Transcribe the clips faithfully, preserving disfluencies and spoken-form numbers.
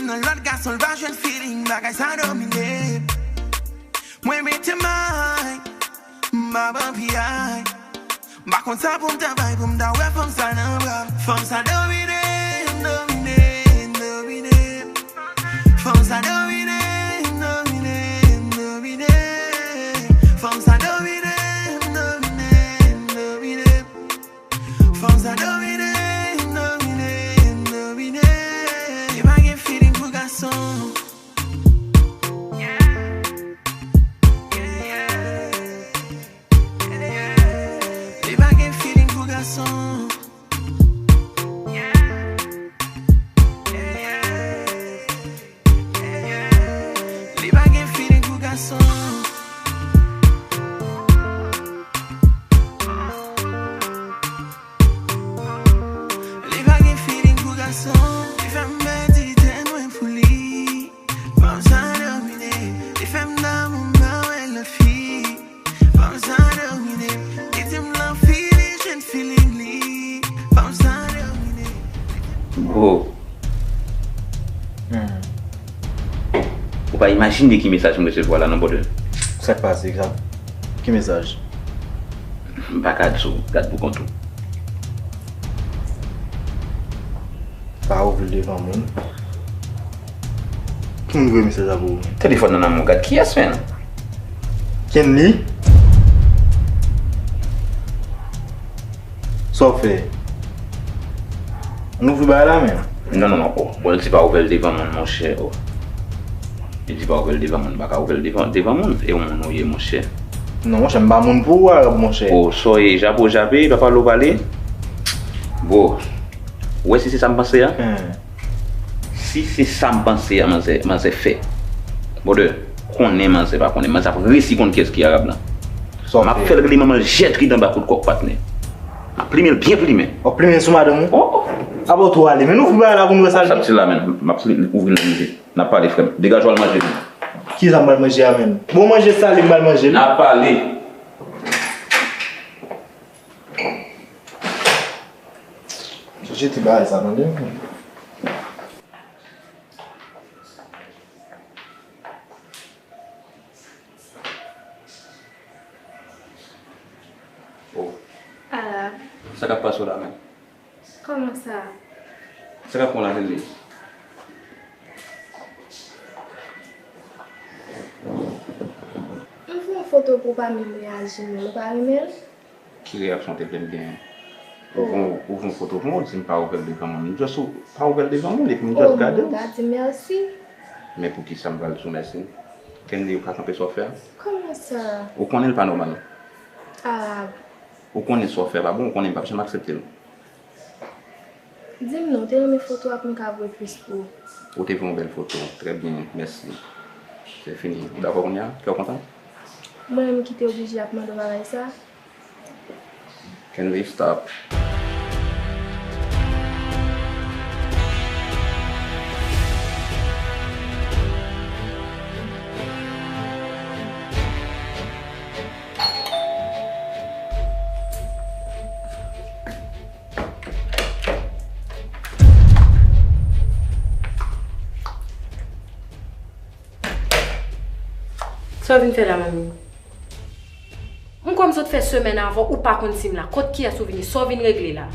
Nan lòt gason l pa jwenn feeling, bagay sa domine. Mwen mete may, m ap anpiyay. M pa konn sa pou m ta bay pou m ta wè fanm sa nan bra m. Fanm sa domine, domine, domine. Fanm sa domine, domine, domine. Fanm sa domine, domine, domine. Fanm sa domine, domine, domine. Li pa gen feeling pou gason. Li pa gen feeling pou gason. Li pa gen feeling pou gason. Li pa gen feeling pou gason. Li fè m pèdi tèt mwen pou li. Fanm sa domine. Li fè m damou, m pa wè lòt fi. Fanm sa domine. Li di m l anvi li jwenn feeling li. Fanm sa domine. Bro. Hmm. Ou pa imajine ki mesaj m resevwa la nan bòdè. Sa k pase egzak? Ki mesaj? M pa ka di w, gad pou kont ou. Pa ouvri l devan moun. Ki moun voye mesaj la pou ou? Telefòn nan nan men w, gad kiyès, menn? Kenly? Sa w fè? Ann ouvri bagay la, menn. Non, non, non, oh. Bon, li di pa ouvè l devan moun, monchè, oh. Li di pa ouvè l devan moun, m pa ka ouvè l devan, devan moun. E yon moun ou ye, monchè. Non, monchè, m pa moun pou ou, Arab, monchè. Oh, sa w ye, jape w jape, pa pale w pale. Bro, ou wè si se sa m panse a? Hmm. Si se sa m panse a, manzè, manzè fè. Brother, konnen manzè pa konnen. Manzè ap resi konn kiyès ki Arab lan. M ap fè l rele manman l jètri anba kout kòk, patnè. M ap plimen l byen plimen. W ap plimen sou madanm ou? Oh, oh. Apa w tou ale? Men nou ouvri bagay la pou nou wè sa l. Sa ap di la, menn. M ap ouvri l nan manje. N ap pale, frè m. Degaj w al manje. Kisa m pral manje a, menn? Bon, manje sale m pral manje. N ap pale. Jete bagay sa, tande. Oh. Ala. Sa k ap pase w la menm? Kòman sa? Sa k ap pran w la tande? M fè yon foto pou w pa menm reyaji menm, ou pa renmen l? Ki reyaksyon w te vle m genyen? Ou voye yon, ou voye yon foto pou mwen, ou di m pa ouvè l devan moun. M just ou pa ouvè l devan moun, epi m just gade l. Oh, m ta di mèsi. Men poukisa m pral di w mèsi? Kenly, ou ka kanpe sa w fè a? Kòman sa? Ou konnen l pa nòmal. Arab. Ou konnen sa w fè pa bon, ou konnen m p ap janm aksepte l. Di m non, ou te renmen foto a pou m ka voye plis pou ou. Ou te voye yon bèl foto. Trè byen, mèsi. Se fini. Ou dakò kounye a? Kè w kontan? Mwen menm ki te oblije ap mande w bagay sa? Kenly, stop. Sa w vin fè la, manmi? M kwè m sot fè semèn avè w, ou pa konn si m la. Kot kiyès ou vini? Sa w vin regle la?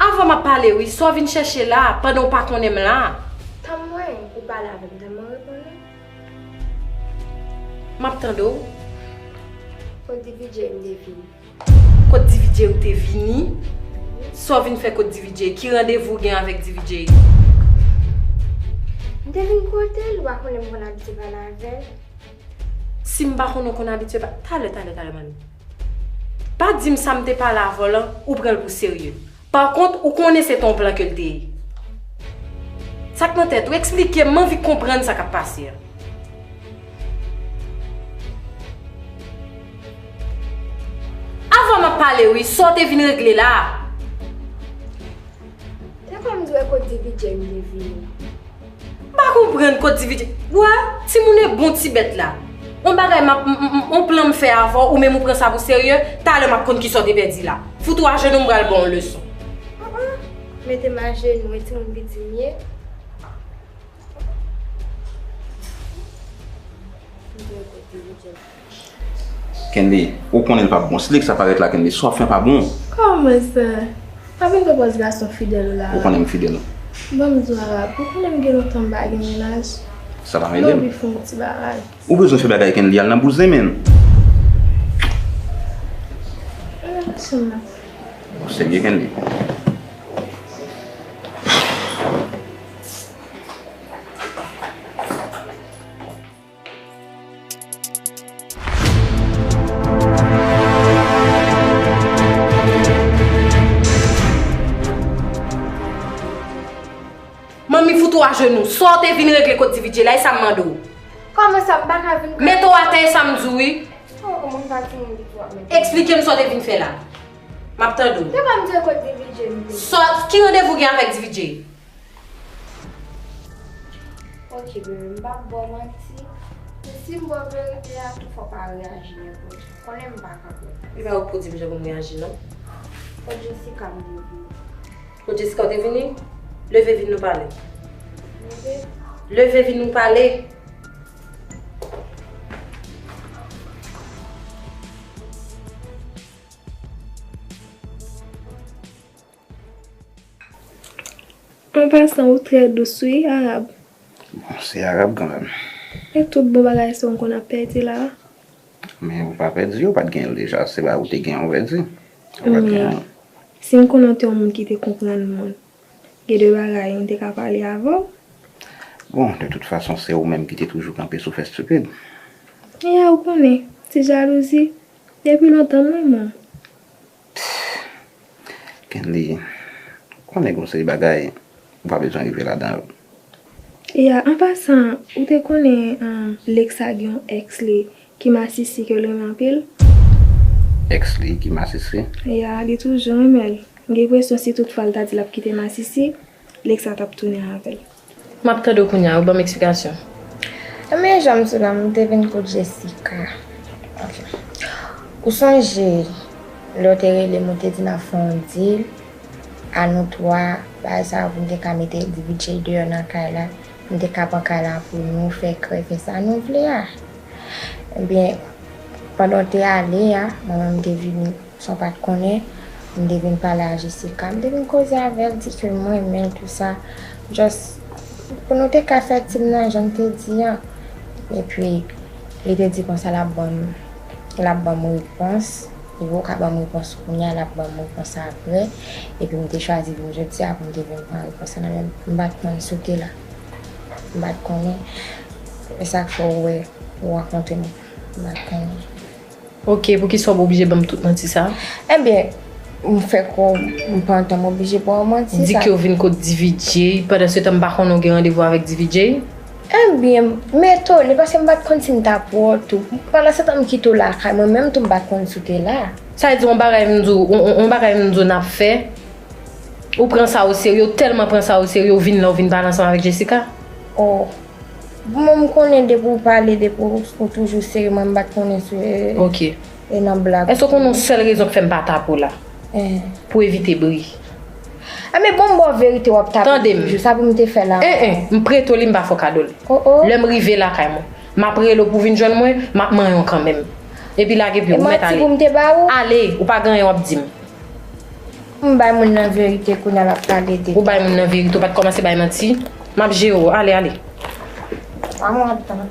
Avan m ap pale wi, sa w vin chèche la, pandan w pa konnen m la? Tanm mwen, ou pale avè m, tanm mwen reponn ou. M ap tande w. Kot D V J m te vini. Kot D V J ou te vini? Sa w vin fè kot D V J? Ki randevou w gen avèk D V J? M te vin kote l, ou pa konnen m konn abitye pale avè l. Si m pa konnen w konn abitye pa-, talè, talè, talè, manmi. Pa di m sa m te pale avè w lan, ou pran l pou serye. Pa kont, ou konnen se te yon plan ke l te ye. Sa k nan tèt ou, eksplike m, m anvi konprann sa k ap pase a. Avan m ap pale wi, sa w te vin regle la? Te konn di w e kot D V J m te vini. M pa konprann kot D V J. Wè, timoun e bon ti bèt la. On bagay m ap, m, m, m, on plan m fè avè w, ou menm ou pran sa pou serye, talè m ap konn kisa w te pèdi la. Fout ou ajenou m pral ba w leson. Ah, ah. Mete m ajenou, e timoun piti m ye. M dwe kote m djèl. Kenley, ou konnen l p ap bon. Si Lexa parèt la, Kenley, sa w ap fè pa bon. Kòman sa? Pa vin pran pòz gason fidèl ou la. Ou konnen m fidèl. Ban m di w, Arab, ou konnen m gen lontan m pa gen mennaj. Sa pa rele m. M anvi fè yon ti bagay. Ou bezwen fè bagay, Kenley, al nan bouzen, menn. Ou serye, Kenley? Manmi fout ou ajenou. Sa w te vin regle kot D V J la, e sa m mande w. Kòman sa, m pa ka vin kote. Mete w atè, e sa m di w, wi. Oh, oh, moun pa timoun piti w ap mete. Eksplike m sa w te vin fè la. M ap tande w. Te pa m di kote D V J m te. Sa, ki randevou w gen avèk D V J? Ok, bebe, m p ap ba w manti. Men si m ba w verite a tou, fò w pa reyaji nenpòt jan. Konnen m pa kanpe. E pa ou k pou di m jan pou m reyaji, non. Kot Jessica m te vini. Kot Jessica w te vini? Leve vin nou pale. Leve. Leve vin nou pale. An pasan, ou trè dous, wi, Arab. Bon, se Arab kanmenm. E tout bon bagay sa w konn ap pèdi la a? Men ou pa pèdi yo, ou pa t gen yo deja. Se pa ou te gen yo, ou pèdi. Ou pa t gen yo. Men, si m konnen w te yon moun ki te konprann moun, gen de bagay m te ka pale avè w. Bon, de tout fason, se ou menm ki te toujou kanpe sou fè stipid. Ya, ou konnen, ti jalouzi. Depi lontan, m renmen w. Kenley, ou konnen gon seri bagay, ou pa bezwen rive ladan yo. Ya, an pasan, ou te konnen, um, Lexa gen yon èks li ki masisi ke l renmen anpil? Èks li ki masisi? Ya, li toujou renmen l. M gen enpresyon si tout fwa l ta di l ap kite masisi, Lexa t ap tounen avè l. M ap tande w kounye a, ou ban m eksplikasyon. Ebyen, jan m sou la, m te vin kot Jessica. Ok. Ou sonje, lè w te rele m, ou te di n ap fè yon deal, a nou twa, bagay sa yo pou n te ka mete D V J deyò nan kay la, n te ka pran kay la pou nou, fè krè, fè sa nou vle a. Ebyen, pandan w te ale a, mwen menm m te vini san w pa t konnen, m te vin pale a Jessica, m te vin koze avè l, di ke m renmen l, tou sa. Just, pou nou te ka fè team nan, jan m te di an. Epi, li te di konsa l ap ban m, l ap ban m repons. Li poko ka ban m repons kounye a, l ap ban m repons apre. Epi, m te chwazi vin jodi a pou m te vin pran repons lan nan men m. M pa t konn si w te la. M pa t konnen. E sa k fè w wè, ou rankontre m. M pa t konnen. Ok, poukisa w oblije ban m tout manti sa? Ebyen, m fè kwè w, m pran tan m oblije ba w manti sa. Di ke w vin kot D V J, pandan se tan m pa konnen w gen randevou avèk D V J? Ebyen, m etone paske m pa t konn si m ta pran w tou. Pandan se tan m kite w lakay mwen menm tou m pa t konn si w te la. Sa vle di yon bagay m di w, yon, yon, yon bagay m di w n ap fè, ou pran sa o serye, ou tèlman pran sa o serye, ou vin la, ou vin pale ansanm avèk Jessica? Oh. Bon, m konnen depi w pale, depi w, w toujou serye, mwen m pa t konnen si w, e, e nan blag. Ok. Èske w konnen yon sèl rezon k fè m pa tape w la? Eh. Pou evite bri. A, men bon, m ba w verite, w ap tape toujou. Tande m. Sa pou m te fè la? Eh, eh, m prete w li, m pa fè w kado l. Oh, oh. Lè m rive lakay mwen, m ap rele w pou w vin jwenn mwen, m ap manyen w kanmenm. Epi lage pye w, ou mèt ale. E manti pou m te ba ou? Ale, ou pa gen anyen w ap di m. M bay moun nan verite, kounye a l ap pale de. Ou bay moun nan verite, ou pa t kòmanse bay manti. M ap jere w, ale, ale. A mwen w ap tann.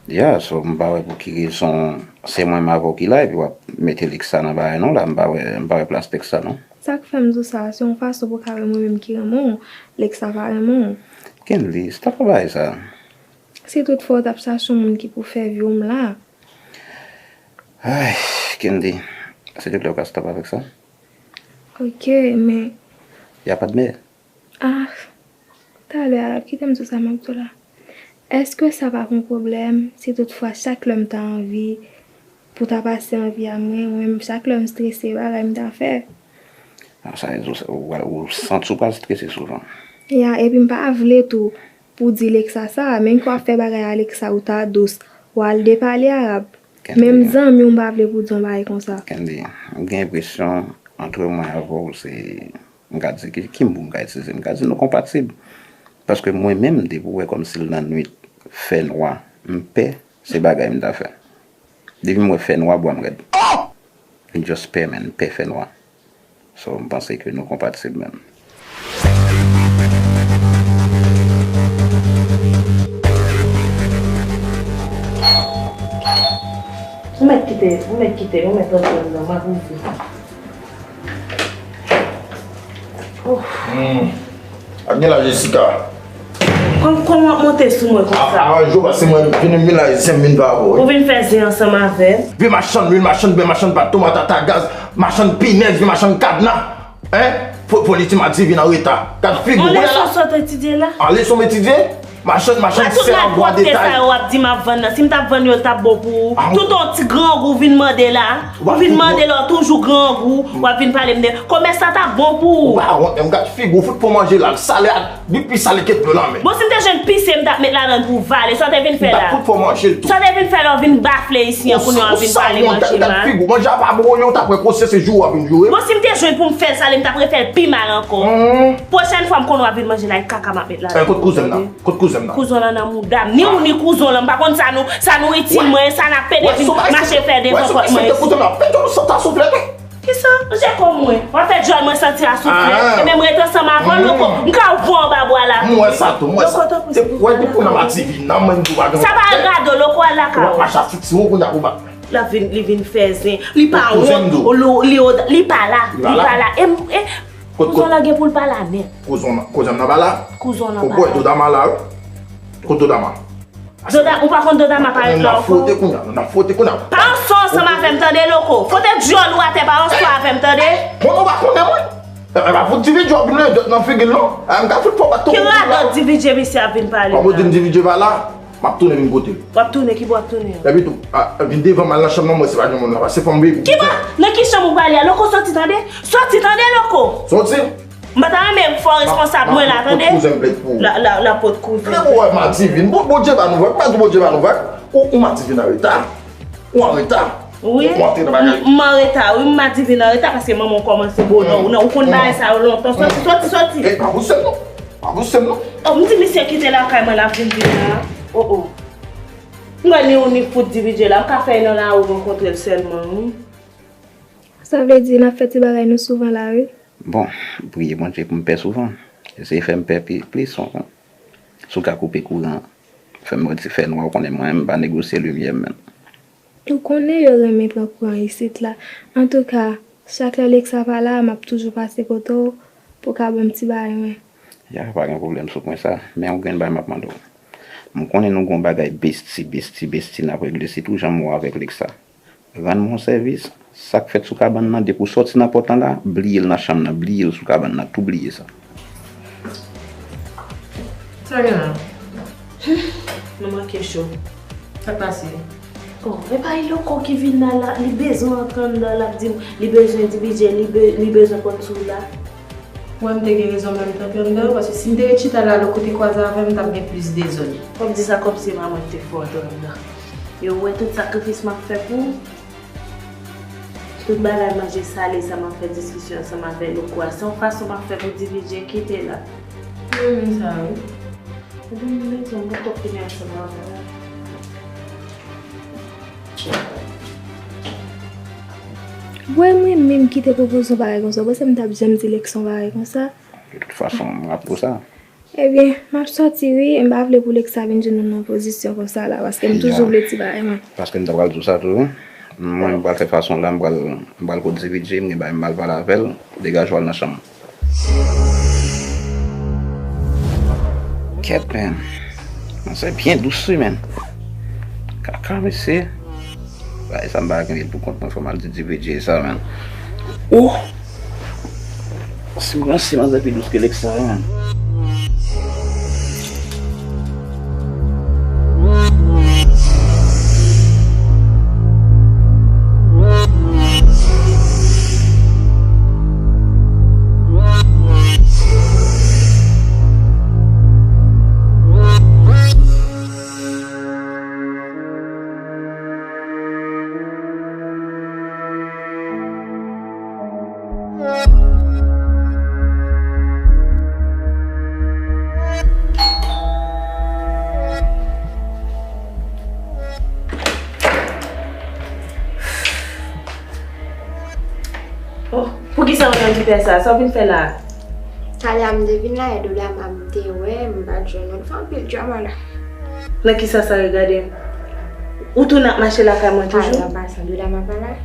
Ya, so, m pa wè pou ki rezon se mwen menm avè w ki la, epi w ap mete Lexa nan bagay non la, m pa wè, m pa wè plas Lexa non. Sa k fè m di w sa, se yon fason pou w ka wè mwen menm ki renmen w, Lexa pa renmen w. Kenley, stop ak bagay sa. Si toutfwa w t ap chache yon moun ki pou fè vi w, m la. Ay, Kenley, se tout lè w ka stop avèk sa? Ok, men. Y a pas de mais. Ah, talè a, kite m di w sa m ap di w la. Èske sa p ap yon pwoblèm si toutfwa chak lè m ta anvi pou ta pase anvi a mwen, mwen menm chak lè m strese, bagay m ta fè? Ah, sa vle di w, ou, ou santi w pral strese souvan? Ya, epi m pa vle tou pou w di Lexa sa, menm ke w ap fè bagay a Lexa, ou ta dous, w al depale Arab. Kenley. Menm zanmi w m pa vle pou w di yon bagay konsa. Kenley, m gen enpresyon, antre mwen avè w, se M ka di, ki, ki mo m ka itilize? M ka di nou konpatib. Paske mwen menm, depi w wè kòmsi l nan nwit, fè nwa, m pè, se bagay m ta fè. Depi m wè fè nwa, bwa m rèd. M just pè, man, m pè fè nwa. So, m panse ke nou konpatib menm. Ou mèt kite, ou mèt kite, ou mèt rantre anndan, m ap ouvri. Ouf. Hmm. Ak gen la, Jessica. Kòm, kòman w ap monte sou mwen konsa? A, aranje w, paske mwen vin, vin la, zen m vin pa avè w, wi. Ou vin fè zen ansanm avè m? Vye machann lwil, machann bè, machann pat, tomat, ata, gaz, machann pinèz, vye machann kadna. Hein? Fo, fo li ti Madivi nan reta. Gad figi w, wè la. Leson sa w t etidye la? A, leson m etidye? Machann, machann sè an bwa detay. Sa yo w ap di m ap vann nan, si m t ap vann yo, l t ap bon pou ou. Tout yon ti grangou vin mande la. Ou vin mande la, w toujou grangou, w ap vin pale m de. Komès la t ap bon pou ou. Ou pa wont, menm gad figi w, fout fò manje la, l sale a, li pi sale ke dlo lanmè. Bon, si m te jwenn pise, m t ap met ladan l pou w vale. Sa w te vin fè la? M t ap fout fò manje l tou. Sa w te vin fè la, w vin bafle isi an, kounye a w ap vin pale manje mal. Gad figi w, manje a pa bon, ou t ap wè konsèy se jou w ap vin joure. Bon, si m te jwenn pou m fè l sale, m t ap refè l pi mal ankò. Pwochèn fwa m konnen w ap vin manje la, e kaka m ap met ladan. Kot kouzen m nan? Kot kouzen m nan? Kouzen w lan nan mouda m. Ni ou ni kouzen w lan, m pa konn sa nou, sa nou itil mwen, sa n ap pede vin mache fè devan pòt mwen. Kisa? Manje kò mwen. W ap fè djòl mwen santi a soufle. Ebyen, m ret ansanm avè w, Loko. M ka voye w anba bwa la. M wè sa tou, m wè sa. Loko, tanpri, silvouplè. Wè, depi w nan Madivi nan, mwen, m di w pa gen. Sa pa rado, Loko, al lakay ou. W ap mache a fiksi, ou konn a ou bat. L ap vin, li vin fè zen. Li pa wont. Li, li, li pa la. Li pa la. E, e, Kouzen w lan gen pou l pa la nèt. Kouzen w lan, kouzen m nan pa la. Kouzen w lan pa la. Ou kwè Dodama la, wi? Kot Dodama? Doda, ou pa konn Dodama parèt la ankò? N ap fwote kounye a, n ap fwote kounye a. Pa ansanm avè m, tande, Loko. Fwote djòl ou atè, pa ansanm avè m, tande. Mwen, ou pa konnen mwen. E, e, pa fout dividye w ap vin dòt nan figi l, non. E, m ka fout fò bat tou. Ki radòt dividye misye ap vin pale la? Papa di m dividye pa la. M ap tounen vin kote l. W ap tounen, ki bò w ap tounen an? Epi tou, a, vin devan m al nan chanm nan, m wè se pa gen moun la, paske fò m veye pou kouzen. Ki bò? Nan ki chanm ou prale a? Loko, soti, tande. Soti, tande, Loko. Soti. M pa ta renmen fò responsab mwen la, tande. Pot kouzen m plèd pou ou. La, la, la pot kouzen. Lè ou wè Madivi, bon, Bondye ba nou vag, pa di Bondye ba nou vag. Ou, ou Madivi an reta. Ou an reta. Wi. Ou antre nan bagay. M, m an reta, wi, m Madivi an reta paske manman w kòmanse bonè w. Non, ou konn bagay sa yo lontan. Soti, soti, soti. E, pa pouse m non. Pa pouse m non. O, m di misye kite lakay mwen, l ap vin di la. O, o. M wè ni ou ni fout dividye la, m ka fè l nan lari rankontre l sèlman, wi. Sa vle di n ap fè ti bagay nou souvan la, wi. Bon, priye Bondye pou m pè souvan. Eseye fè m pè pi, plis, w konprann. Si w ka koupe kouran, fè m rete fè nwa, w konnen mwen, m pa negosye limyè m menm. Ou konnen yo renmen pran kouran isit la. Antouka, chak lè Lexa pa la, m ap toujou pase kote w pou w ka ban m ti bagay mwen. Ya, pa gen pwoblèm sou pwen sa, men yon grenn bagay m ap mande w. M konnen nou gen yon bagay besti, besti, besti n ap regle, sitou jan m wè w avèk Lexa. Rann mwen yon sèvis, sa k fèt sou kabann nan, depi w sòti nan pòt lan la, bliye l nan chanm nan, bliye l sou kabann nan, tou bliye sa. Sa gen la? Nou manke cho. Sa k pase? Oh, e pa Iloko ki vin la, la, li bezwen antre anndan, l ap di m li bezwen dividye, li be-, li bezwen konn sou la. Mwen, m te gen rezon menm tanpri anndan, paske si m te ret chita la, Loko te kwaze avè m, m t ap gen plis dezòd. W ap di sa kòmsi se pa mwen ki te fè w antre anndan. Yo wè tout sakrifis m ap fè pou ou. Tout bagay manje sale sa m ap fè diskisyon ansanm avè Loko a. Se yon fason m ap fè pou dividye kite la. Mwen renmen sa, wi. Ebyen, m bezwen, m poko fini ansanm avè w. Wè mwen menm ki te pwopoze yon bagay konsa, w panse m t ap janm di Lexa yon bagay konsa? De tout fason, m rate pou sa. Ebyen, m ap sòti wi, e m pa vle pou Lexa vin jwenn nou nan pozisyon konsa la, paske m toujou vle ti bagay mwen. Paske m ta pral di w sa tou, wi. Mwen, m pral fè fason la, m pral, m pral kot dividye, m gen bagay m pral pale avè l, degaje w al nan chanm. Kèt, men. Mwen se byen dous, wi, men. Kaka, mesye. Bagay sa m pa gen pou kont mwen, fò m al di dividye sa, men. Oh! Si m ranse, manzè pi dous ke Lexa, wi, men. Fè sa, sa w vin fè la a? Talè a m te vin la, e Dodama m te wè, m pa t jwenn ou. L fè anpil drama la. Nan kisa sa regade m? Ou tounen ap mache lakay mwen toujou? Talè an pasan, Dodama pa la?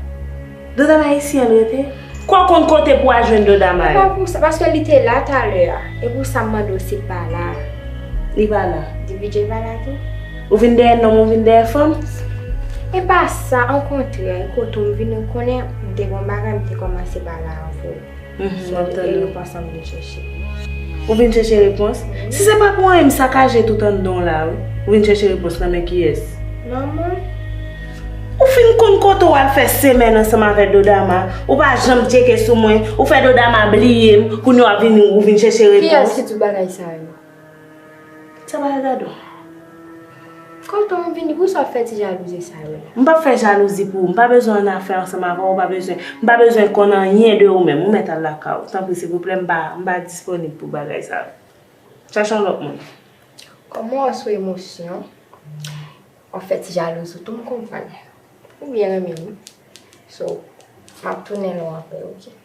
Dodama isi an l rete? Kwa konn kote pou al jwenn Dodama yo? E pa pou sa, paske li te la talè a. E pou sa m mande w si l pa la. Li pa la. D J pa la tou? Ou vin dèyè nonm, ou vin dèyè fanm? E pa sa, okontrè, kote w m vin, ou konnen, m te gon bagay, m te kòmanse pale avè w. Mhm, m ap tande w. E repons an m vin chèche. Ou vin chèche repons? Si se pa pou anyen, m sakaje tout anndan w la, wi. Ou vin chèche repons nan men kiyès? Manman. Ou fin konn kote w al fè semèn ansanm avè Dodama. Ou pa janm tcheke sou mwen. Ou fè Dodama bliye m. Kounye a w ap vin, ou vin chèche repons. Kiyès ki di w bagay sa yo? Sa pa regade w. Kote w m vini, pou sa w ap fè ti jalouzi sa yo la? M p ap fè jalouzi pou ou. M pa bezwen annafè ansanm avè w, ou pa bezwen. M pa bezwen konn anyen de ou menm. Ou mèt al lakay ou. Tanpri, silvouplè, m pa, m pa disponib pou bagay sa yo. Chache yon lòt moun. Kòman w sou emosyon? W ap fè ti jalouzi tou, m konprann. Ou byen renmen m. So, m ap tounen lè w apre, oke?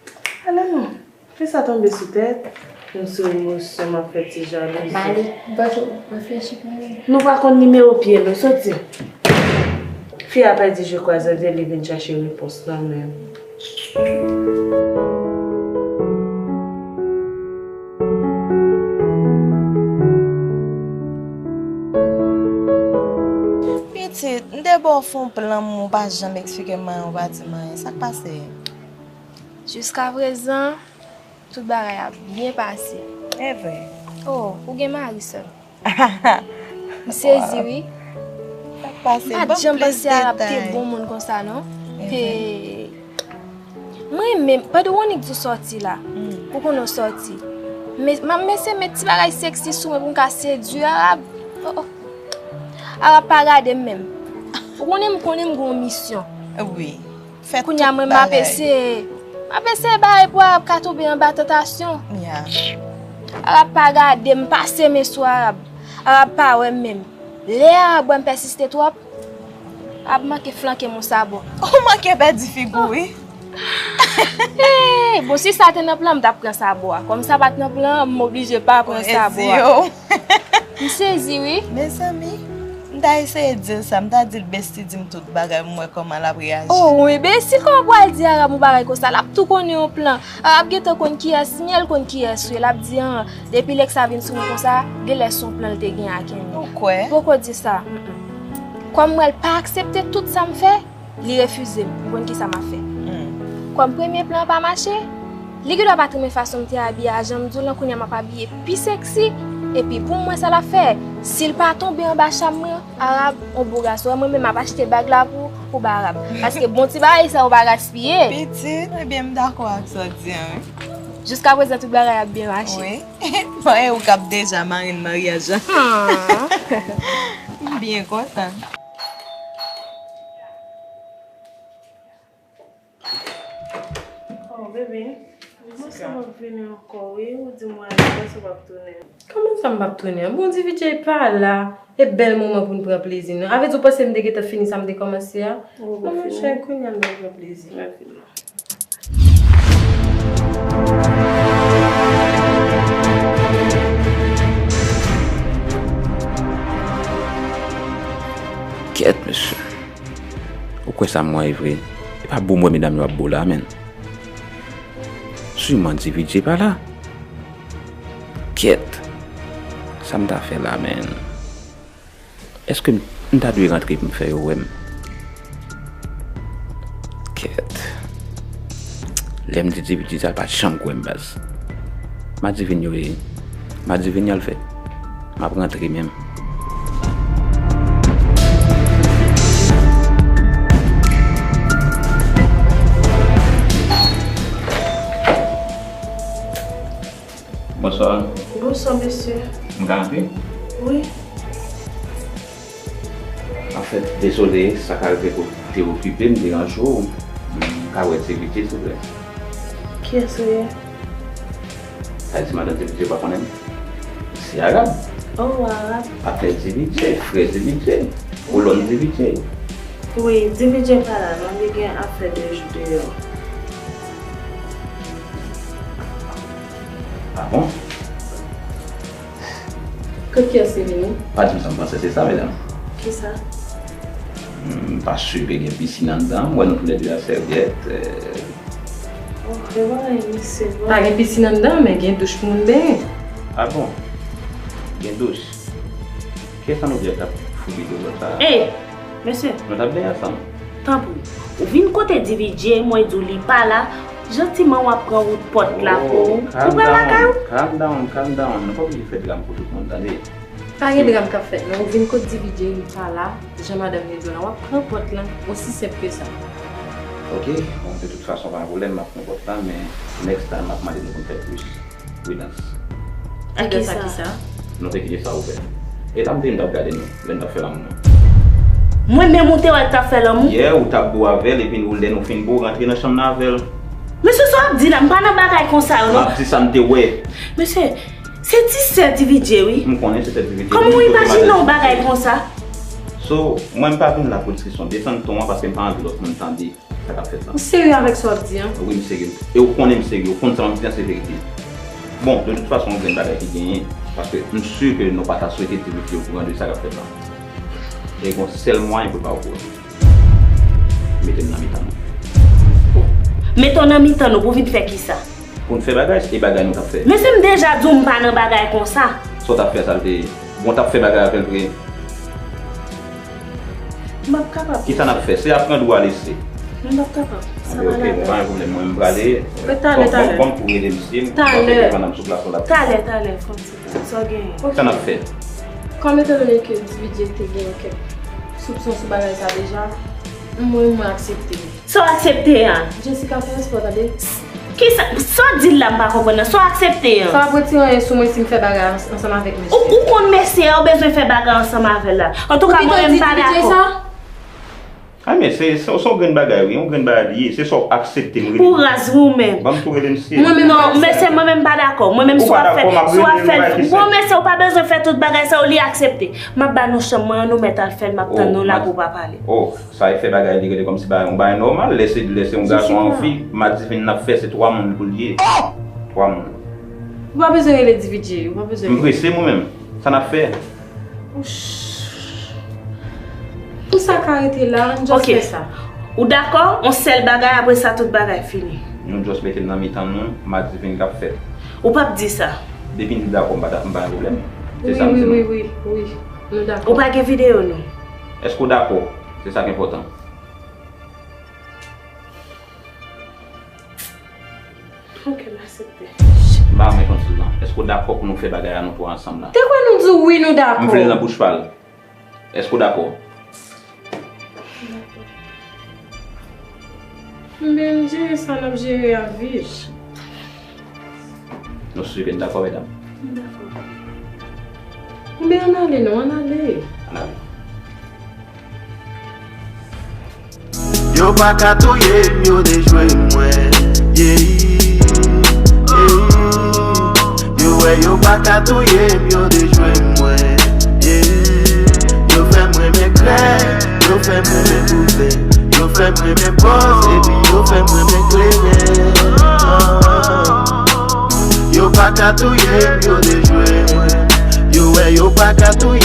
Ale non. Fi sa tonbe sou tèt. M sou emosyon, m ap fè ti jalouzi. M ale. Bonjou, reflechi pou mwen. Nou pa konn nimewo pye nou, soti. Fi a pèdi je croisé, li vin chache repons nan men m. Pitit, m te ba w fon plan, men w pa janm eksplike m anyen, w pa di m anyen. Sa k pase? Jiskaprezan, tout bagay ap byen pase. Evre? Oh, ou gen mari sèl. M sezi, wi. Sa k pase? M pa t janm panse Arab te bon moun konsa, non. Te Mwen menm, pandan w annik di w sòti la, ou konnen w sòti. Men, men se met ti bagay seksi sou mwen pou m ka sedui Arab. Oh, oh. Arab pa gade m menm. Ou konnen m konnen m gen yon misyon. Wi. Kounye a mwen m ap eseye. M ap eseye bagay pou Arab ka tonbe anba tantasyon. Arab pa gade m, pase men sou Arab. Arab pa wè m menm. Lè Arab wè m pèsiste twòp, Arab manke flanke m yon sabò. Ou manke pèdi figi w, wi. Hey, bon, si sa te nan plan, m t ap pran sabò a. Kòm sa pa t nan plan, m oblije pa pran sabò a. M sezi, wi. Mezanmi, m ta eseye di l sa, m ta di l, besti, di m tout bagay, m wè kòman l ap reyaji. Oh, wi, besti, kòman w pral di Arab yon bagay konsa? L ap tou konnen yon plan. Arab gentan konn kiyès m ye, l konn kiyès ou ye. L ap di, an, depi Lexa vin sou mwen konsa, genlè se yon plan l te gen ak Kenny. Ou kwè? Poko di sa. Mm-mm. Kòm m wè l pa aksepte tout sa m fè, li refize m. M konn kisa m ap fè. Kòm premye plan an pa mache, li gendwa pa t renmen fason m te abiye a, jan m di w lan, kounye a m ap abiye pi seksi. Epi pou mwen sa l ap fè, si l pa tonbe anba cham mwen, Arab, on bo gason. Mwen menm m ap achte bag la pou, pou ba Arab. Paske bon ti bagay sa yo pa gaspiye. Pitit, ebyen m dakò ak sa w di an, wi. Jiskaprezan tout bagay ap byen mache. Wi. Mwen e ou k ap deja marenn maryaj la. M byen kontan. Oh, bebe, mwen sanm ap vini ankò, wi. Ou di mwen ale, panse w p ap tounen. Kòman sa m p ap tounen? Bon, D V J pa la. E bèl moman pou n pran plezi nou. Avèdi w panse m te gentan fini sa m te kòmanse a? Oh, non, monchè, kounye a n pral pran plezi. Kèt, mesye. Ou kwè sa m wè vre? E pa bo m wè medam yo ap bo la, menn. Siman D V J pa la. Kèt. Sa m ta fè la, menn? Èske m, m ta dwe rantre pou m fè yo wè m? Kèt. Lè m di D V J sa, l pa t janm kwè m, baz. Madivin yo ye. Madivin y al fè. M ap rantre menm. Bonswa. Bonswa, mesye. M ka rantre? Wi. Anfèt, dezole, sa ka rive ke w te okipe m, deranje w. M ka wè D V J, silvouplè? Kiyès ou ye? Sa di madan D V J pa konnen m? Se Arab. Oh, Arab. Patnè D V J, frè D V J, kolòn D V J. Wi, D V J pa la non, li gen afè de jou deyò. Ah bon? Kot kiyès li vini? Pa di m sa, m panse se sa, medam. Kisa? M pa si ke gen pisin anndan, m wè nou toulède a sèvyèt. Eh. Oh, e bagay misye vre. Pa gen pisin anndan, men gen douch pou moun benyen. Ah bon? Gen douch? Kiyès sa nou di k ap foubi dlo sa? Ey, mesye. Nou t ap benyen ansanm. Tanpri, ou vin kote D V J, mwen di w li pa la, jantiman w ap pran wout pòt la pou ou. Ou pral lakay ou. Calm down, calm down. Nou pa oblije fè dram pou tout moun, tande. Pa gen dram k ap fèt, non. Ou vin kot D V J, li pa la, jan madanm li di w la, w ap pran pòt la. Osi senp ke sa. Ok, bon, de tout fason, pa gen pwoblèm, m ap pran pòt la, men next time, m ap mande nou pou n fè plis pridans. Ak kisa? Pridans ak kisa? Nou te kite sa ouvè. E tanm te m t ap gade nou, lè n t ap fè lanmou an. Mwen menm ou te wè k t ap fè lanmou? Yeah, ou t ap bo avè l, epi nou, lè nou fin bo, w rantre nan chanm nan avè l. Mesye, sa w ap di la, m pa nan bagay konsa yo, non. M ap di sa m te wè. Mesye, se ti sè D V J, wi. M konnen se sè D V J. Kòman w imajine yon bagay konsa? So, mwen m pa vin la pou diskisyon. Desann ton an, paske m pa anvi lòt moun tande sa k ap fèt la. Ou serye avèk sa w ap di an? Wi, m serye. E ou konnen m serye. Ou konn sa m ap di an se verite. Bon, de tout fason, yon grenn bagay ki genyen, paske m si ke nou pa ta swete di Ricky okouran de sa k ap fèt la. E gon sèl mwayen pou l pa okouran. Mete m nan mitan nou. Mete w nan mitan nou pou vin fè kisa? Pou n fè bagay, e bagay nou t ap fè. Mesye, m deja di w m pa nan bagay konsa. Sa w t ap fè, sa l te ye? Bon, w t ap fè bagay avè l vre? M p ap kapab. Kisa n ap fè? Se aprann ou a lese. M p ap kapab. Sa pa ladann. Ok, bon, pa gen pwoblèm. Mwen, m prale. Talè, talè. Bon, bon, bon, pou rele misye, m ap fè depann sou plas la. Talè, talè, fò m ti tan. Sa w genyen? Sa n ap fè? Kòm etandone ke D V J te genyen kèk soupson sou bagay sa deja, mwen, mwen aksepte. Sa w aksepte a? Jessica fè espò, tande. Kisa? Sa w di l la, m pa konprann nan. Sa w aksepte an? Sa w ap retire anyen sou mwen si m fè bagay ans-, ansanm avèk mesye? Ou, ou konn mesye a, ou bezwen fè bagay ansanm avè l la. Antouka, mwen menm m pa dakò. Ay, men se, se, se yon grenn bagay, wi. Yon grenn bagay li ye. Se sa w aksepte, m rele. Ou raz, wi, ou menm. Ban m tou rele mesye. Mwen menm, non, mesye, mwen menm m pa dakò. Mwen menm, si w ap fè, si w ap fè, bon, mesye, ou pa bezwen fè tout bagay sa yo, li aksepte. M ap ba nou chanm mwen an, nou mèt al fè l, m ap tann nou la pou w pa pale. Oh, sa e fè bagay li rele kòmsi bagay, yon bagay nòmal, lè se, lè se yon gason ak yon fi, madivin n ap fè, se twa moun pou l ye. Twa moun. Ou pa bezwen rele D V J, ou pa bezwen. M prese mwen menm. Sa n ap fè? Pou sa ka rete la, ann just fè sa. Ou dakò? On sèl bagay, apre sa, tout bagay fini. Nou just mete l nan mitan nou, madivin k ap fèt. Ou p ap di sa. Depi n dakò, m pa, m pa gen pwoblèm. Se sa m di nou. Wi, wi, wi, wi, wi. Nou dakò. Ou pa gen videyo, non? Èske w dakò? Se sa k enpòtan. Ok, m aksepte. M pa renmen konn sou lan. Èske w dakò pou nou fè bagay a nou twa ansanm la? Te kwè nou di w wi, nou dakò. M vle l nan bouch pa l. Èske w dakò? M byen jere sa n ap jere a vit. Nou si ke n dakò, medam? M dakò. Oubyen ann ale non, ann ale. Ann ale. Yo pa ka touye m, yo dejwe mwen. Yeah, yeah. Yo wè yo pa ka touye m, yo dejwe mwen. Yeah. Yo fè m renmen krèk, yo fè m renmen bouzen, yo fè m renmen pòz, epi yo fè m renmen kleren. Ah. Yo pa ka touye m, yo dejwe mwen. Yo wè yo pa ka touye